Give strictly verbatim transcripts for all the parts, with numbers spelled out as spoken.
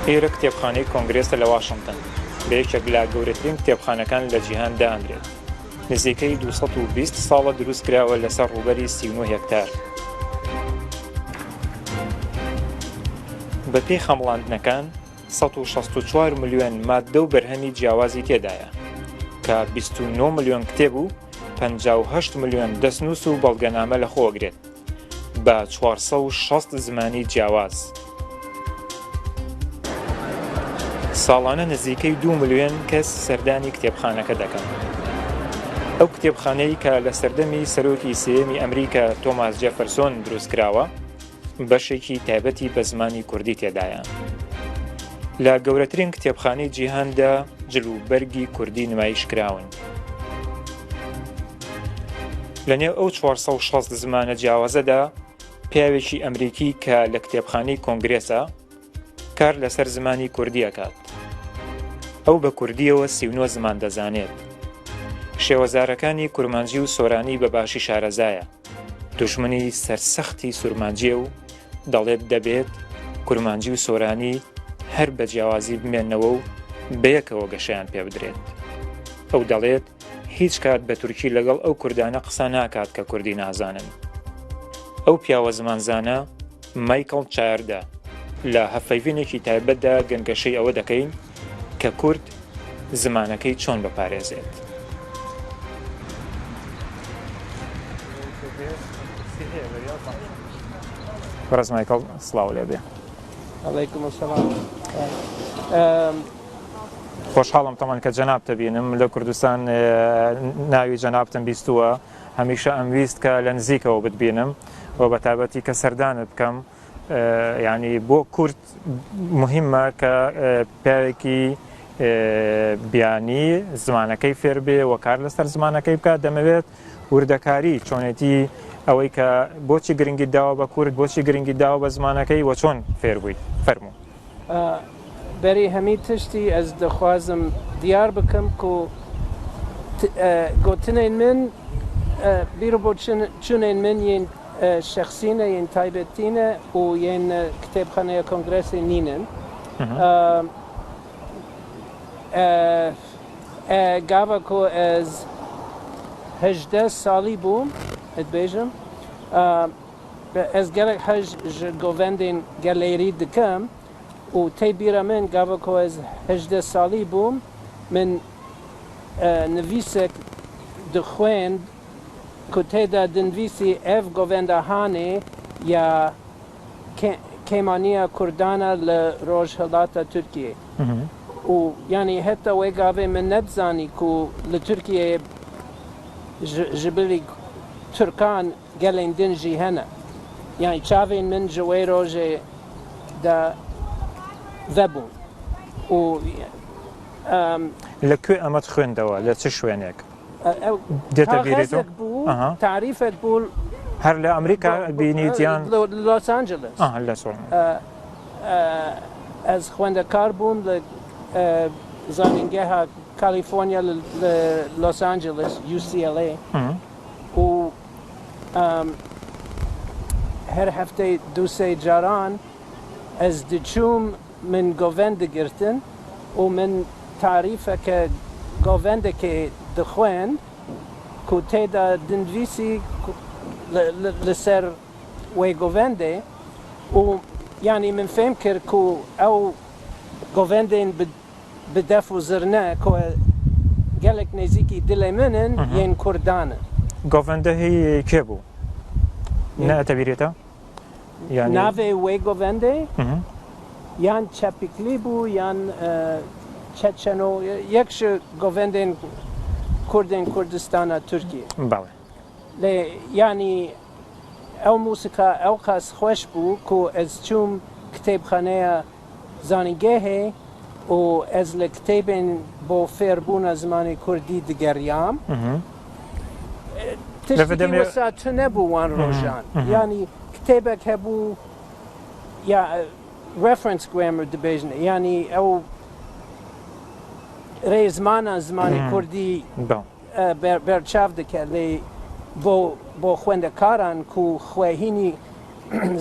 ئێرە کتێبخانەی کۆنگرێسە لە واشنگتن، بە یەکێک لە گەورەترین کتێبخانەکان لە جیهان دەهاندرێت. نزیکەی دوو سەد و بیست ساڵە دروست کراوە لەسەر ڕووبەری سی و نۆ هێکتار. بە پێی خەمڵاندنەکان، سەد و شەست و چوار ملیۆن ماددە و بەرهەمی جیاوازی تێدایە، کە بیست و نۆ ملیۆن کتێب و پەنجا و هەشت ملیۆن دەستنووس و بەڵگەنامە لە خۆگرێت، بە چوار سەد و شەست زمانی جیاواز. ساڵانە نزیکەی دوو ملیۆن کەس سەردانی کتێبخانەکە دەکەن. ئەو کتێبخانەی کە لە سەردەمی سەرۆکی سێیەمی ئەمریکا تۆماس جێفەرسۆن دروست کراوە، بەشێکی تایبەتی بە زمانی کوردی تێدایە. لە گەورەترین کتێبخانەی جیهاندا جل و بەرگی کوردی نمایش کراون. لە نێو ئەو چوار سەد و شەست زمانە جیاوازەدا، پیاوێکی ئەمریکی کە لە کتێبخانەی کۆنگرێسە، کار لەسەر زمانی کوردی ئەکات. ئەو بە کوردییەوە سی و نۆ زمان دەزانێت. شێوەزارەکانی کورمانجی و سۆرانی بە باشی شارەزایە. دوژمنی سەرسەختی سورمانجییە و دەڵێت دەبێت کورمانجی و سۆرانی هەر بە جیاوازی بمێننەوە و بەیەکەوە گەشەیان پێ بدرێت. ئەو دەڵێت هیچ کات بە تورکی لەگەڵ ئەو کوردانە قسە ناکات کە کوردی نازانن. ئەو پیاوە زمانزانە، مایکڵ چایەردە، لە هەڤپەیڤینێکی تایبەتدا گەنگەشەی ئەوە دەکەین کە کورد زمانەکەی چۆن بپارێزێت. بەڕێز مایکڵ، سڵاو لێ بێ. علیکم السلام. ئەم، خۆشحاڵم تەمان کە جەنابتە بینم لە کوردستان، ئێ، ناوی جەنابتم بیستووە. هەمیشە ئەم ویست کە لە نزیکەوە بتبینم و بە تایبەتی کە سەردانت بکەم. ئێ، یعنی بۆ کورد مهمە کە، ئێ، پیاوێکی، ئێ، بیانی زمانەکەی فێر بێ و کار لەسەر زمانەکەی بکات. دەمەوێت وردەکاری چۆنێتی ئەوەی کە بۆچی گرنگی داوە بە کورد، بۆچی گرنگی داوە بە زمانەکەی و چۆن فێر بووی. فەرموو. ئە، بەری هەمی تشتی ئەز دەخوازم دیار بکەم کو ت-، ئە، گوتنین من، ئە، بیرو بۆ چن-، چونین من یین، ئە، شخصینە، یین تایبەتینە و یین، ئە، کتێبخانەیە کۆنگرێسی نینن. مهم. ئە، ئە، ئە، گاوا کو ئەز هەژدە ساڵی بووم، ئەت بێژم، ئە، ئەز گەلێک حەز ژ-، ژ-، گۆڤەندین گەلێری دکەم و تێ بیرە من گاوا کو ئەز هەژدە ساڵی بووم، من، ئە، نڤیسێک دخوێند کو تێدا دنڤیسی ئەڤ گۆڤەندا هانێ یا کێ-، کێمانیە کوردانە لە ڕۆژهەڵاتە تورکیە. مهم. و یعنی هەتا وێ گاوێ من نەتزانی کو لە تورکیە ژ-، ژبلی تورکان گەلێن دن ژی هەنە. یعنی چاوێن من ژ وێ ڕۆژێ دا ڤەبوون. و، ئەم، لە کوێ ئەمەت خوێندەوە؟ لە چ شوێنێک؟ ئە، ئەو دێتە بیری تۆ؟ کاغەزێک بوو، ئەها. تاریفێک بوو. هەر لە ئەمریکا بینیت یان؟ لۆ-، لۆس ئانجلس. ئەها، لە سۆڵ. ئە، ئە، ئەز خوێندەکار بووم لە، ئە، زانینگەها کالیفۆرنیا لە، لە لۆس ئانجلس، یو سی ئێل ئەی. مهم. و، ئەم، هەر هەفتەی دوو سێ جاران ئەز دچووم من گۆڤەند دگرتن و من تاریفەکە گۆڤەندەکێ دخوێن کو تێدا دنڤیسی کو-، لە، لە، لەسەر وێ گۆڤەندێ و یعنی من فێم کرد کو ئەو گۆڤەندێن ب-، بدەف و زرنە کو گەلێک نێزیکی دلێ منن، مهم. یێن کوردانە. گۆڤەندە هی کێ بوو؟ یێن نە ئەتە بیرێتە؟ یعنی ناوێ وێ گۆڤەندێ مهم. یان چەپیکلی بوو یان، ئە، چەچەنۆ، یەک ژ گۆڤەندێن کوردێن کوردستانە تورکیە. بەڵێ. لێ، یعنی، ئەو موسیقا ئەو قاس خوش بوو کو ئەز چووم کتێبخانەیە زانینگەهێ و ئەز لە کتێبێن بۆ فێربوونە زمانی کوردی دگەریام. مهم. تشتێکی لە ڤدەمێ وەسا چ نەبوو وان مهم. ڕۆژان. مهم. یعنی، کتێبێک هەبوو، یا، reference grammar دبێژنە. یعنی، ئەو ڕێزمانە زمانی مهم. کوردی بەڵێ. ئە، بەر-، بەرچاو دکە لێ بۆ، بۆ خوێندەکاران کو خوێهینی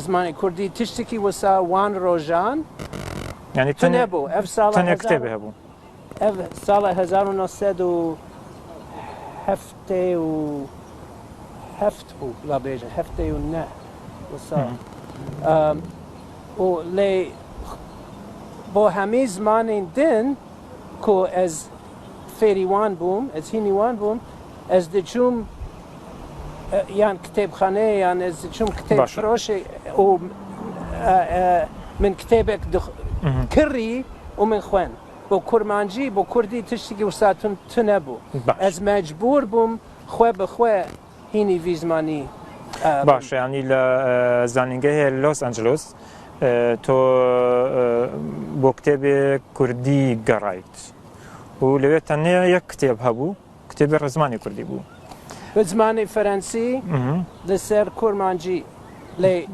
زمانی کوردی تشتێکی وەسا وان ڕۆژان Yani tune, tune bu. Ev sala tune hezar kitêbê hebû. Ev sala hezar û neh sed û heftê û heft bû, la bêjin, heftê û neh wisa. Hı hı. Em, û lê bo hemî zimanên din ku ez fêrî wan bûm, ez hînî wan bûm, ez diçûm, e, yan kitêbxaneyê, yan ez diçûm kitêb Baş. firoşê û, e, e, min kitêbek dix-, Hı hı. kirî û min xwend. Bo kurmancî, bo kurdî tiştekî wisa tun-, tune bû. Baş. Ez mecbûr bûm xwe bi xwe hînî vî zimanî, e, Baş, bim. Yani li, e, zanîngehê Los Angeles, e, to, e, bo kitêbê kurdî gerayt. Û lewê tenê yek kitêb hebû, kitêbê bi zimanê kurdî bû. Bi zimanê ferensî, Mhm. li ser kurmancî lê E,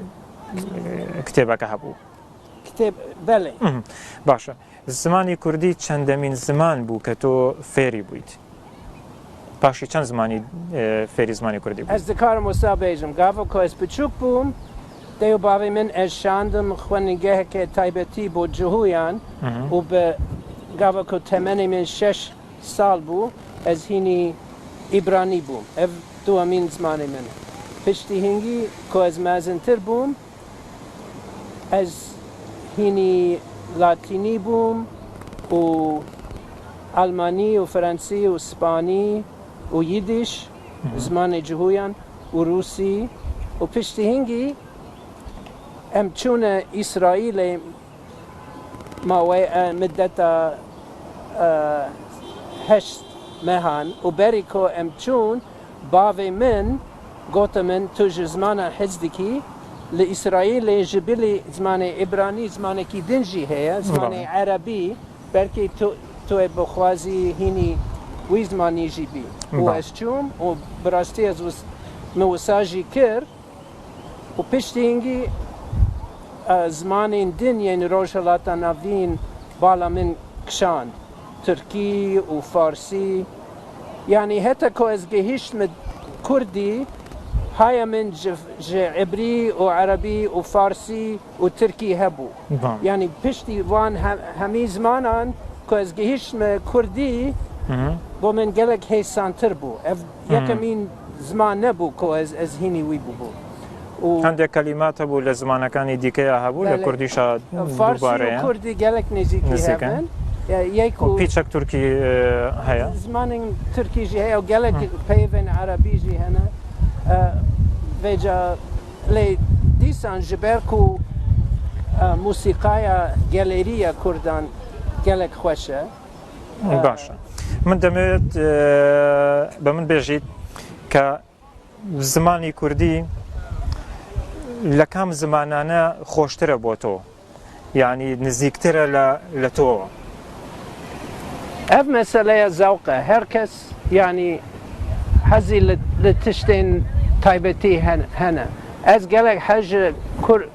kitêbeke hebû. Kitêb, belê. Mhm. Baş e. Zimanê kurdî çendemîn ziman bû ke to fêrî bûyît? Paşî çend zimanî, e, fêrî zimanê kurdî bûyît? Ez dikarim wisa bêjim. Gava ku ez piçûk bûm, dê û bavê min ez şandim xwenîngeheke taybetî bo cihûyan Mhm. û bi gava ku temenê min şeş sal bû, ez hînî îbranî bûm. Ev duwemîn zimanê min. Piştî hingî ku ez mezintir bûm, ez hînî latînî bûm û almanî û fransî û spanî û yîdiş, Mhm. zimanê cihûyan û rûsî û piştî hingî em çûne Îsraîlê mawê, e, middeta, e, heşt mehan û berî ku em çûn, bavê min gote min, tu ji zimana hez dikî, li Îsraîlê ji bilî zimanê îbranî zimanekî din jî heye, zimanê Belê. erebî, belkî tu, tu ê bixwazî hînî wî zimanî jî bî. Û Belê. ez çûm û bi rastî ez wis-, min wisa jî kir. Û piştî hingî, e, zimanên din yên Rojhilata Navîn bala min kişand. Tirkî û Farsî. Yanî heta ku ez gihiştme Kurdî, haya min ji, ji Îbrî û Erebî û Farsî û Tirkî hebû. Bam. Yanî piştî van he-, hemî zimanan ku ez gihiştme Kurdî, Mhm. bo min gelek hêsantir bû. Ev Hmm. yekemîn ziman nebû ku ez, ez hînî wî bûbû. Û Hindek kelîmat hebû li zimanekanî dîke ya hebû, li Belê. Kurdîşa Farsî dubare û ye. Kurdî gelek nêzîkî Nêzîk e. hebin. Ya, yek Û û pîçek Tirkî, e, heye. Zimanên Tirkî jî heye û gelek Hı. peyvên Erebî jî hene. E, vêca lê dîsan ji ber ku, e, musîqaya gelêrî ya Kurdan gelek xweş e. Baş e. Min demêt, e, bi min bêjît ke zimanê kurdî li kam zimanane xweştir e bo to? Yanî nizîktir e li, li to? Ev meseleya zewq e. Her kes, yanî, hezî li, li tiştên taybetî hen-, hene. Ez gelek hez ji kur-,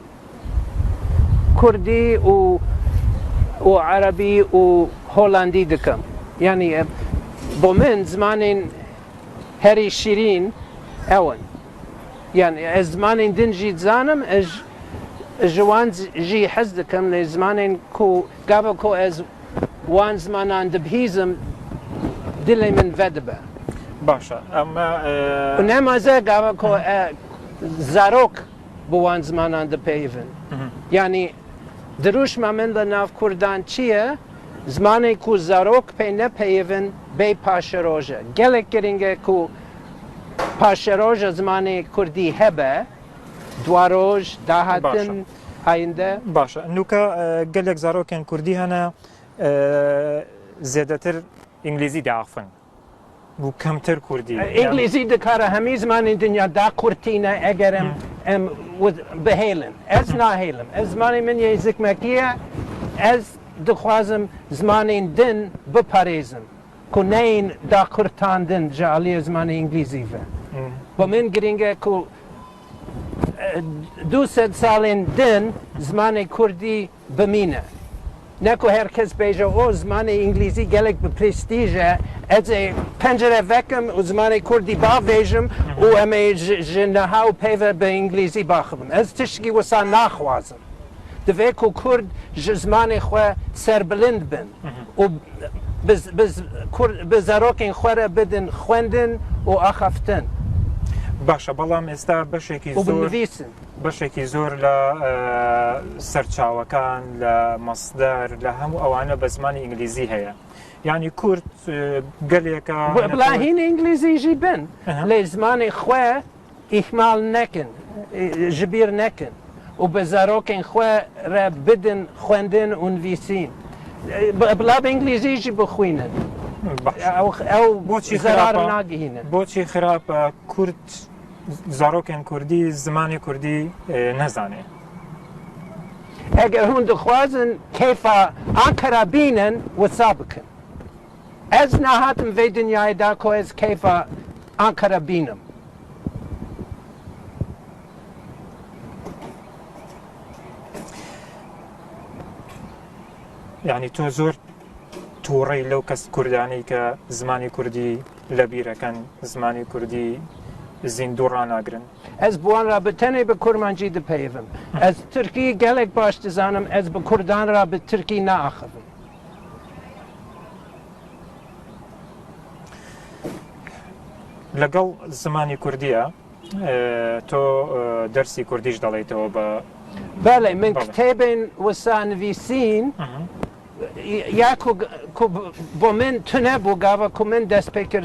kurdî û, û erebî û holandî dikim. Yanî, e, bo min zimanên herî şîrîn ew in. Yanî, ez zimanên din jî dizanim, ez ji wan jî hez dikim, lê zimanên ku gava ku ez wan zimanan dibihîzim, dilê min vedibe. Baş e. Em, e, Û ne meze gava ku, e, zarok bi wan zimanan dipeyivin. Hı hı. Yanî, dirûşma min li nav Kurdan çi ye? Zimanê ku zarok pê nepeyivin, bê paşeroj e. Gelek girîng e ku paşeroja zimanê kurdî hebe, duwaroj, dahatin, Baş e. ayinde. Baş e. Nûka, e, gelek zarokên kurdî hene, e, zêdetir îngilîzî diaxivin. Bû kemtir kurdî. E, Yanî îngilîzî dikare hemî zimanên dinya daqurtîne eger em, Hı. em wid-, bihêlin. Ez Hı. nahêlim. Ez zimanê min yê zikmekî ye. Ez dixwazim zimanên din biparêzim. Ku neyên daqurtandin ji aliyê zimanê îngilîzî ve. Hı. Bo min girîng e ku e, du sed salên din zimanê kurdî bimîne. Ne ku her kes bêje, "O, zimanê îngilîzî gelek bi prestîj e, ez ê pencere vekim û zimanê kurdî bavêjim û em ê ji, ji niha û peyve bi îngilîzî baxivin." Ez tiştekî wisa naxwazim. Divê ku Kurd ji zimanê xwe serbilind bin û bi, bi, Kurd, bi zarokên xwe re bidin xwendin û axaftin. Baş e, بەڵام ئێستا بەشێکی û زۆر binivîsin. بەشێکی زۆر لە ئە، سەرچاوەکان، لە مەسدەر، لە هەموو ئەوانە بە زمانی ئینگلیزی هەیە. یعنی کورد ئە، گەلێکە Bila hîn îngilîzî jî bin. Aha. Lê zimanê xwe îhmal nekin, e, ji bîr nekin. Û bi zarokên xwe re bidin xwendin û nivîsîn. E, bi- Bila bi îngilîzî jî bixwînin. باش. Ew, ew بۆچی zerar خراپە؟ nagihînin. بۆچی خراپە کورد زارۆکێن کوردی زمانی کوردی ئە، نەزانێ؟ Eger hûn dixwazin kêfa Ankara bînin, wisa bikin. Ez nehatim vê dinyayê de ku ez kêfa Ankara bînim. یعنی تۆ زۆر تووڕەی لەو کەس کوردانەی کە زمانی کوردی لەبیرەکەن، زمانی کوردی زیندوو ڕاناگرن؟ Ez bi wan re bi tenê bi kurmancî dipeyivim. Ez tirkî gelek baş dizanim, ez bi kurdan re bi tirkî naaxivim. لەگەڵ زمانی کوردیە ئە، تۆ ئە، دەرسی کوردیش دەڵێیتەوە بە Belê, min Belê. Kitêbên wisa nivîsîn, ya ku, ku bo min tune bû gava ku min dest pê kir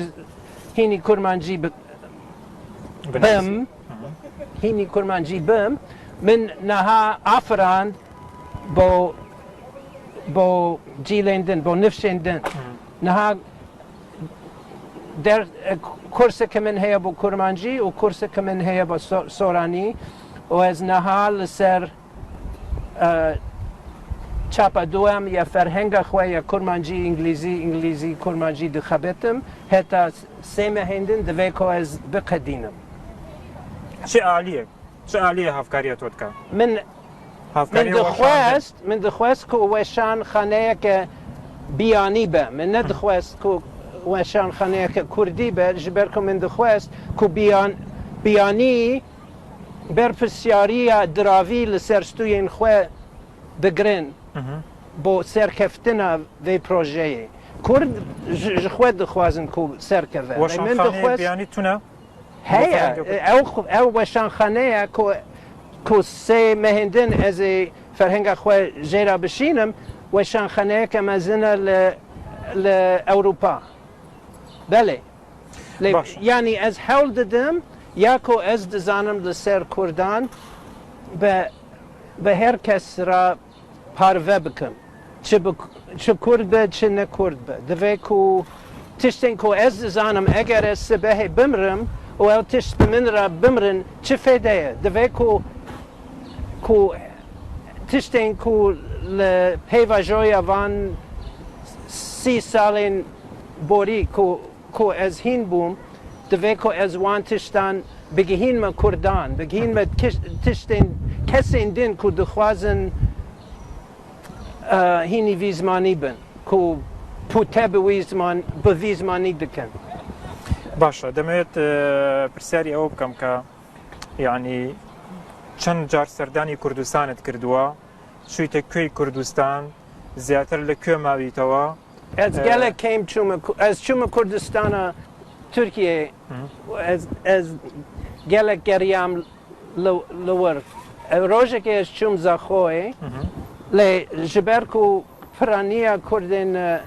hînî kurmancî bi- بنووسی. bim, hînî kurmancî bim, min niha afirand bo, bo cîlên din, bo nifşên din. Niha der, e, kurseke min heye bo kurmancî û kurseke min heye bo so- soranî û ez niha li ser e, çapa duem ya ferhenga xwe ya kurmancî, îngilîzî, îngilîzî, kurmancî dixebitim. Heta sê mehên din divê ku ez biqedînim. Çi aliyê, çi aliyê hevkariya to dike? Min, min Hevkariya weşandin. dixwest, min dixwest ku weşanxaneyeke biyanî be. Min nedixwest ku weşanxaneyeke kurdî be, ji ber ku min dixwest ku biyan, biyanî berpirsyariya diravî li ser stûyên xwe bigirin Hı hı. bo serkeftina vê projeyê. Kurd ji, ji xwe dixwazin ku serkeve. Lê min Weşanxaneyê dixwest biyanî tune? Heye, Bo ew, ew weşanxane ye ku, ku sê mehên din ez ê ferhenga xwe jê re bişînim, weşanxaneyeke mezin e li, li Ewropa. Belê. Lê, Baş. Yanî ez hewl didim, ya ku ez dizanim li ser Kurdan bi, bi her kes re parve bikim. Çi bi, çi Kurd be, çi ne Kurd be. Divê ku tiştên ku ez dizanim, eger ez sibehê bimrim û ew tişt bi min re bimrin, çi fêde ye? Divê ku, ku tiştên ku li pêvajoya van sî salên borî ku, ku ez hîn bûm, divê ku ez wan tiştan bigihînme Kurdan, bigihînme kiş- tiştên kesên din ku dixwazin, e, hînî vî zimanî bin, ku pûte bi wî ziman, bi vî zimanî dikin. باشە، دەمەوێت ئە، پرسیاری ئەوە بکەم کە یعنی چەند جار سەردانی کوردستانت کردووە؟ چوویتە کوێی کوردستان؟ زیاتر لە کوێ ماویتەوە؟ Ez Ee, gelek kêm çûme Ku- ez çûme Kurdistana Tirkiyeyê. Ez, ez gelek geriyam li, li wir. Ev rojekê ez çûm Zaxoyê. Lê ji ber ku piraniya Kurdên, e,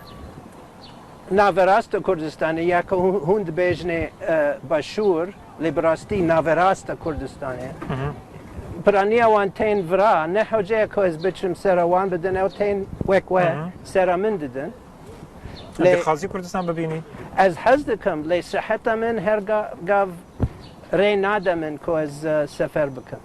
naverasta Kurdistanê ya ku hûn, hûn dibêjinê, e, Başûr, lê bi rastî naverasta Kurdistanê. Piraniya wan tên vira, ne hewce ye ku ez biçim sera wan bidin, ew tên wek we sera min didin. Lê Dixwazî Kurdistan bibînî? Ez hez dikim, lê siheta min her ga- gav rê nade min ku ez, e, sefer bikim.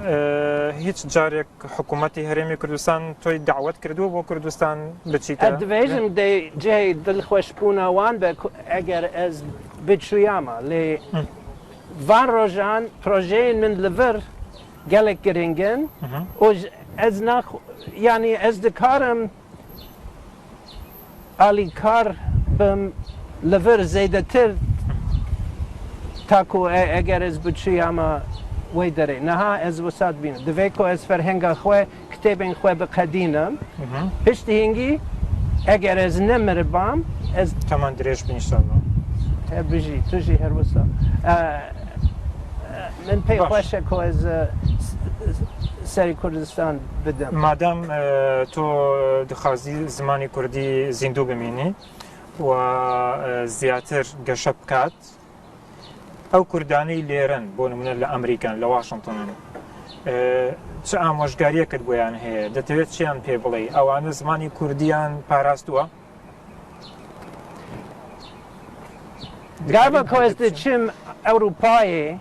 Ee, hiç carek hikûmetê Herêmê Kurdistan toy dawet kiriye bo Kurdistan biçîte? Ez dibêjim dê cihê dilxweşbûna wan be ku eger ez biçûyama. Lê van rojan projeyên min li vir gelek giring in. Û j- ez nax- yanî ez dikarim alîkar bim li vir zêdetir, ta ku e- eger ez biçûyama wê derê. Niha ez wisa dibînim. Divê ku ez ferhenga xwe kitêbên xwe biqedînim. Hı hı. Piştî hingî, eger ez nemiribam, ez Teman dirêj bin inşallah. Her bijî, tu jî her wisa. E, e, min pê Baş. xweş e ku ez, e, s-, s-, serî Kurdistan bidim. Madem, e, tu dixwazî zimanê kurdî zîndû bimînî û, e, ziyadtir geşe bikat, ew kurdanê lêrin, bo nimûne li Amerîkan, li Washingtonin, e, çi amaşgariyekit boyan heye? Ditavet çiyan pê bilê? Ewana zimanê kurdiyan parastiwa? Gava ku ez diçim Ewropayê, Hı.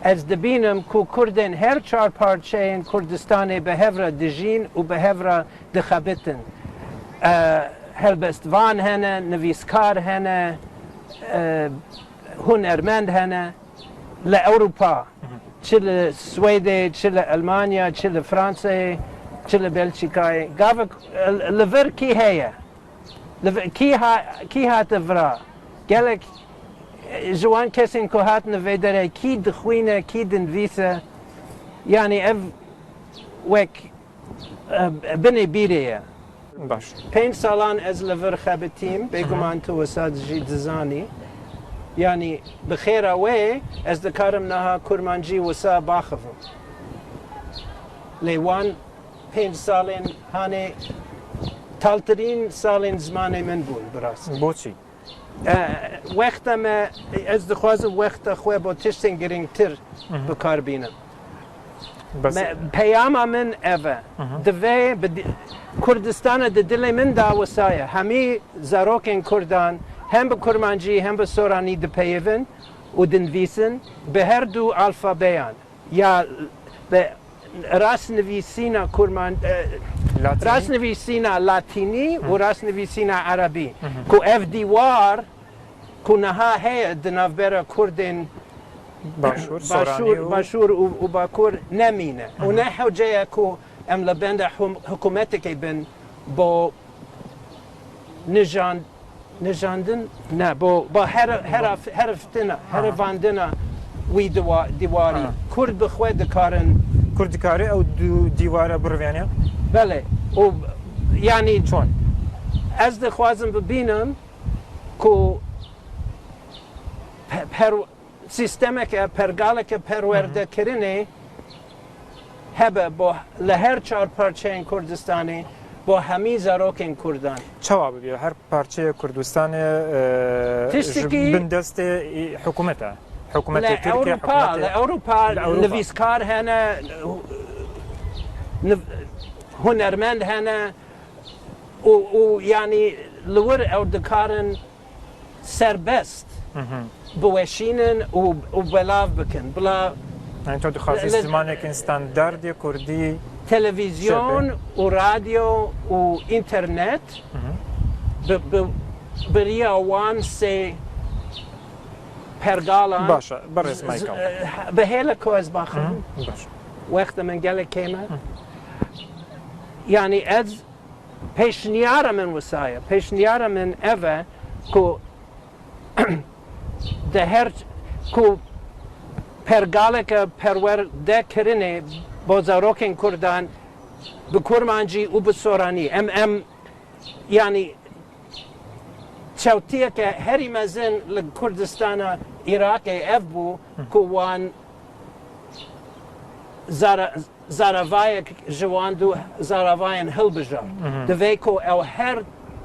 ez dibînim ku Kurdên her çar parçeyên Kurdistanê bi hev re dijîn û bi hev re dixebitin. E, helbestvan hene, nivîskar hene, e, hunermend hene li Ewropa. Hı hı. Çi li Swêdê, çi li Elmanya, çi li Fransayê, çi li Belçîkayê. Gavik, e, li vir kî heye? Li vi-, kî ha-, kî hate vira? Gelek, e, ji wan kesên ku hatine vê derê, kî dixwîne, kî dinivîse? Yanî ev wek, e, binê bîrê ye. Baş. Pênc salan ez li vir xebitîm, Hı hı. bêguman tu wisa jî dizanî. Yanî bi xêra wê ez dikarim niha kurmancî wisa baxivim. Lê wan pênc salên hanê taltirîn salên zimanê min bûn, bi rastî. Boçî? E, wexta me, ez dixwazim wexta xwe bo tiştên girîngtir Hı hı. bi kar bînim. Bes Me, peyama min ev e. Hı hı. Divê bi di-, Kurdistana di dilê min de wisa ye. Hemî zarokên Kurdan hem bi kurmancî hem bi soranî dipeyivin û dinivîsin bi her du alfabeyan. Ya bi rastnivîsîna kurman-, e, Latînî? rastnivîsîna latînî Hı. û rastnivîsîna erebî. Hı hı. Ku ev dîwar ku niha heye di navbera Kurdên Başûr, Soranî Başûr, û Başûr û, û Bakur nemîne. Hı hı. Û ne hewce ye ku em li benda hum-, hikûmetekê bin bo nijan-, nijandin, ne, bo, bo her-, heraf-, heriftina, Aha. herifandina wî diwa-, dîwarî. Aha. Kurd bi xwe dikarin. Kurd dikare ew du dîwara birivêne? Belê. Û, yanî, Çon? ez dixwazim bibînim ku pe-, per-, sîstemeke, pergaleke perwerdekirinê hebe bo, li her çar parçeyên Kurdistanê bo hemî zarokên Kurdan. Çawa bibe? Her parçeyê Kurdistanê, e, Tiştekî ji bin destê, e, hikûmet e. Hikûmetê Li Tirkiye, Ewropa, hikûmetê li Ewropa Li Ewropa. nivîskar hene, niv-, hunermend hene û, û, yanî, li wir ew dikarin serbest Hı hı. biweşînin û, û belav bikin. Bila Yani tu dixwazî li, li zimanekî standardê kurdî televîzyon çêbe? û radyo û înternet Hı hı. bi, bi, bi riya wan sê pergalan Baş e, berêz z-, Michael. e, bi hêle ku ez baxim. Hı hı. Baş. Wexta min gelek kêm e. Hı. Yani ez Pêşniyara min wisa ye. Pêşniyara min ev e ku di her ku pergaleke perwerdekirinê bo zarokên Kurdan bi kurmancî û bi soranî. Em, em, yanî çewtiyeke herî mezin li Kurdistana Iraqê ev bû ku wan zara-, zaravayek ji wan du zaravayên hilbijart. Mhm. Divê ku ew her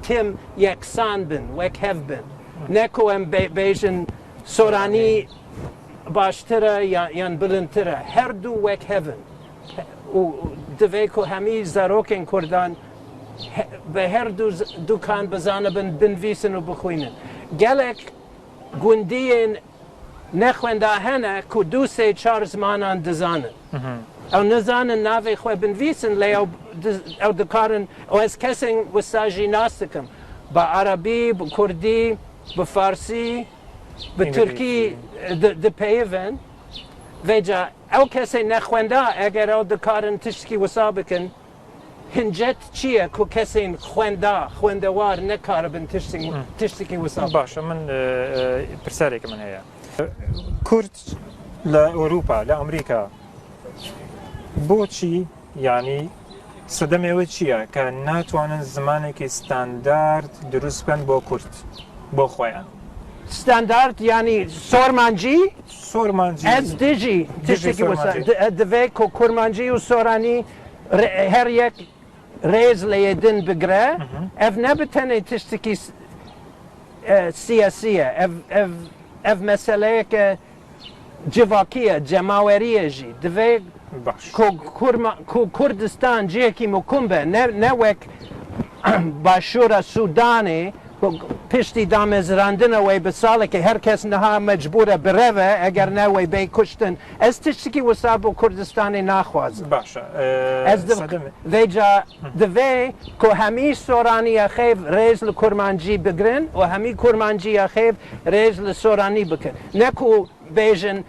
tim yeksan bin, wek hev bin. Ne ku em bê-, bêjin soranî baştir e ya-, yan bilindtir e. Her du wek hev in. Û divê ku hemî zarokên Kurdan he-, bi her du z-, dukan bizanibin, binivîsin û bixwînin. Gelek gundiyên nexwenda hene ku du sê çar zimanan dizanin. Mhm. Ew nizanin navê xwe binivîsin, lê ew di-, ew dikarin, û ez kesên wisa jî nas dikim. Bi erebî, bi kurdî, bi farsî, bi Îngilîzî. tirkî di-, dipeyivin. Vêca ew kesên nexwenda, eger ew dikarin tiştekî wisa bikin, Hincet çi ye ku kesên xwenda, xwendewar nekaribin tiştên, Hı. tiştekî wisa bikin? Baş e, min, e, e, pirsereke min heye. Kurd li Ewropa, li Amerîka, boçî, yanî, Sedemê wê çi ye ke natwanin zimanekî standard dirust bin bo Kurd, bo xweyan? Standard, yanî sormancî? Sormancî. Ez dijî Dijî tiştekî wisa. sormancî. Di- e, Divê ku kurmancî û soranî re- her yek rêz lê yê din bigire. Ev ne bi tenê tiştekî s- e, siyasî ye. Ev, ev, ev meseleyeke civakî ye, cemawerî ye jî. Divê Baş. ku, Kurma, ku Kurdistan cihekî mukim be, ne, ne wek Başûra Sûdanê, ku piştî damezrandina wê bi salekê her kes niha mecbûr e bireve, eger ne wê bê kuştin. Ez tiştekî wisa bo Kurdistanê naxwazim. Baş e. Ee, Ez div- Sedemê. Vêca divê ku hemî soraniya xêv rêz li kurmancî bigrin û hemî kurmanciya xêv rêz li soranî bikin. Ne ku bêjin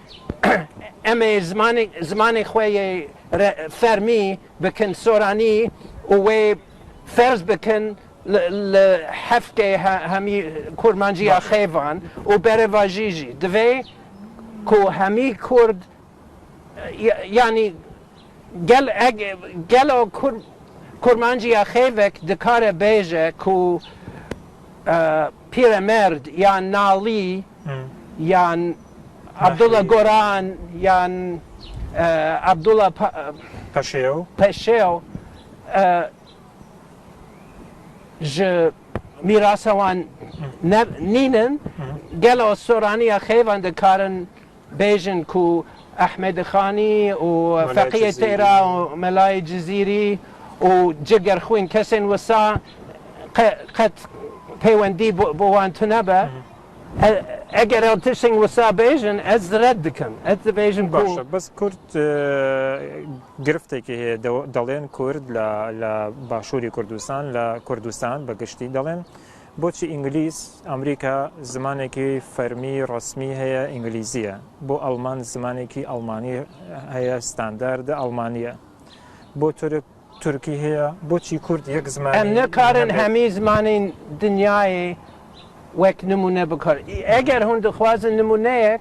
em ê zimanê, zimanê xwe yê re- fermî bikin soranî û wê ferz bikin li, li hefkê he- hemî kurmanciya xêvan û berevajî jî. Divê ku hemî Kurd, ya- yanî gel, eg, gelo Kur, kurmanciya xêvek dikare bêje ku e, Pîremerd yan Nalî yan Abdullah Goran yan e, Abdullah Pa- Paşêyo. Peşêw e, ji mîrasa wan ne, nînin, gelo soraniya xêvan dikarin bêjin ku Ehmed Xanî û Melayê Feqiyê Cizîrî. Têra û Melayê Cizîrî û Cigerxwîn kesên wisa qe- qet peywendî bo, bo wan tune be. E- Eger ew tiştên wisa bêjin, ez red dikim. Ez dibêjim ku Baş e. Bes Kurd e, giriftekî heye. De- Delên Kurd la, la Başûrî Kurdistan, la Kurdistan bi giştî delên. Boçî Îngilîz, Amerîka zimanekî fermî, resmî heye, Îngilîzî ye. Bo Alman zimanekî Almanî heye, standard Almanî ye. Bo Tirk, Tirkî heye. Boçî Kurd yek zimanî Em nikarin nebe? Hemî zimanên dinyayê wek nimûne bikar. Eger hûn dixwazin nimûneyek,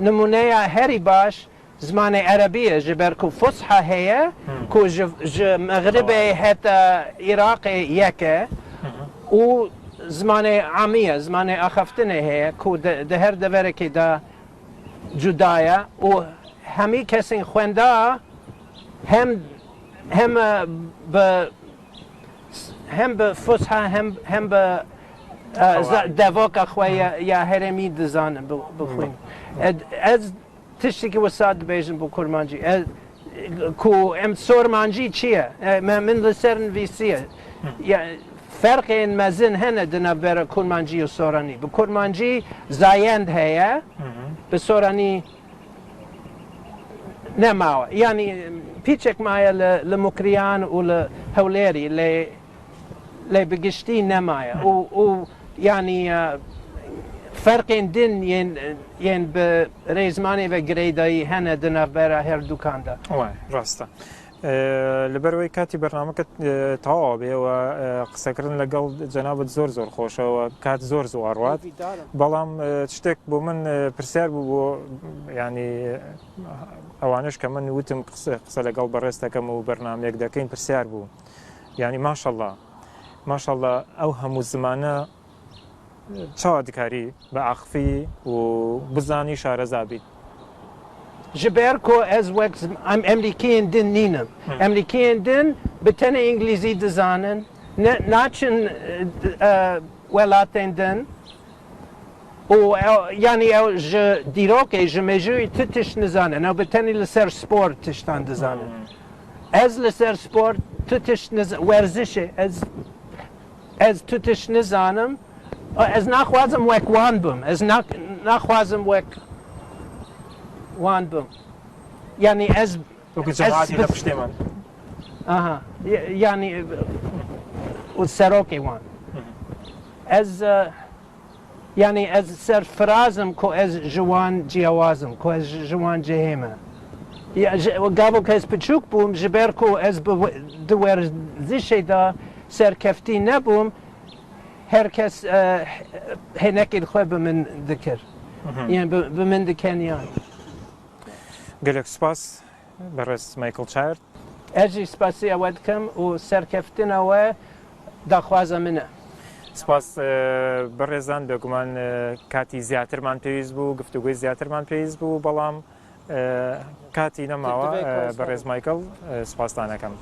nimûneya herî baş zimanê erebî ye, ji ber ku fusha heye, ku ji, ji Mexribê heta Iraqê yek e û zimanê amî ye, zimanê axaftinê heye, ku di, di her deverekê de cuda ye û hemî kesên xwenda hem, hem e, bi hem bi fusha hem, hem bi e, za- devoka xwe ya, ya herêmî dizanin bi, bixwîn. Ez, ez tiştekî wisa dibêjim bi kurmancî. Ez, ku em sormancî çi ye? E, me, min li ser nivîsiye. Ya, ferqên mezin hene di navbera kurmancî û soranî. Bi kurmancî zayend heye, bi soranî nemawe. Yanî pîçek maye li, li Mukriyan û li Hewlêrî, lê, lê bi giştî nemaye. Û, û yanî e, ferqên din yên, yên bi rêzmanê ve girêdayî hene di navbera her dukan de. Way, rast e. E, li ber wê katî bernameke e, tewa bê we e, qisekirin legel cenabit zor zor xweş e, we kat zor zor wat. Belam e, tiştek bo min e, pirsyar bû bo, yanî e, ewanij ke min wîtim qise, qise legel berêz dekem û bernameyek dekeyn, pirsyar bû. Yanî maşallah. Maşallah ew hemû zimane çawa dikarî bi axifî û bizanî şareza bî? Ji ber ku ez wek zim- em, emrîkiyên din nînim. Emrîkiyên din bi tenê îngilîzî dizanin, ne, naçin e, e, welatên din û ew, yanî ew ji dîrokê, ji mêjûyê tu tişt nizanin. Ew bi tenê li ser spor tiştan dizanin. Ez li ser spor tu tişt niz- werzişê, ez, ez tu tişt nizanim. Ez naxwazim wek wan bim. Ez na, naxwazim wek wan bim. Yanî ez Wekî Ez cemaatî bi- de piştê min. Aha, y- yanî û serokê wan. Ez e, yanî ez serfiraz im ku ez ji wan ciyawaz im, ku ez ji ji wan cihê me. Ya, ji, gavo ku ez piçûk bûm, ji ber ku ez bi we- di werzişê de serkeftî nebûm, her kes e, hênekê xwe bi min dikir. Yanî bi, bi min dikeniyan. Gelek spas. Berêz Michael Chard. Ez jî spasiya we dikim û serkeftina we daxwaza min e. Spas, e, birêzan, bêguman, e, katî ziyatırman pêwîst bû, guftûgoyê ziyatırman pêwîst bû, belam, e, katî nemawa, e, birêz Michael, e, spastan ekem.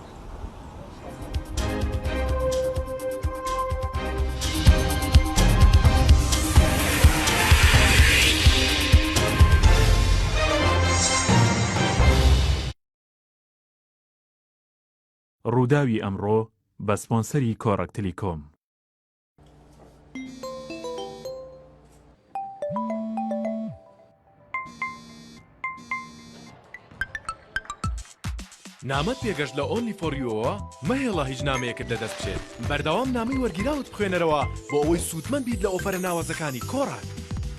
ڕووداوی ئەمڕۆ بە سپۆنسەری کۆڕەک تلیکۆم. نامەت پێگەشت لە ئۆنلی فۆر یوەوە مەهێڵە هیچ نامەیەکت لەدەست بچێت. بەردەوام نامەی وەرگیراوت بخوێنەرەوە بۆ ئەوەی سوودمەند بیت لە ئۆفەرە ناوازەکانی کۆڕاک.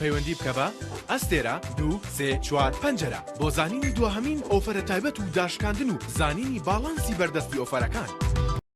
پەیوەندی بکە بە ئەستێرە دوو سێ چوار پەنجەرە بۆ زانینی دواهەمین ئۆفەرە تایبەت و داشکاندن و زانینی باڵانسی بەردەستی ئۆفەرەکان.